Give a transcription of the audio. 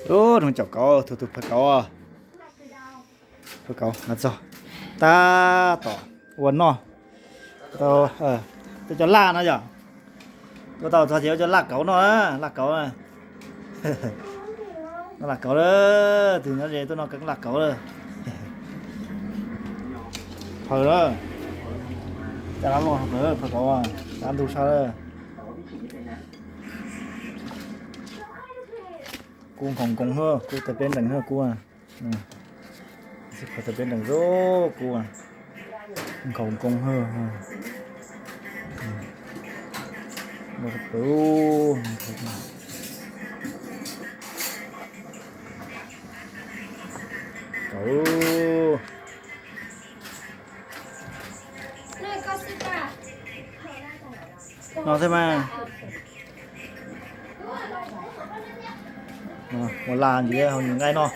Ub, noog caum kauv, tus tus phawj kauv, phawj kauv no txog tab tom ua noj. Tau, cov cov laj no yom. Ua tau txog ces ua cov laj kauv no, laj kauv. Noj laj kauv lawm, tus nyob ze tuaj noj laj kauv lawm. Phawj lawm, caj dab loj phawj kauv, caj dab ntug sab lawm. Kub nkhaus nkoos hwb, kub tawg peb nrees hwb kub. Khaus tawg peb nrees zoo kub, nkhaus nkoos hwb. No thiab mas. Ua laj ntxiv hauv nws nqaij no.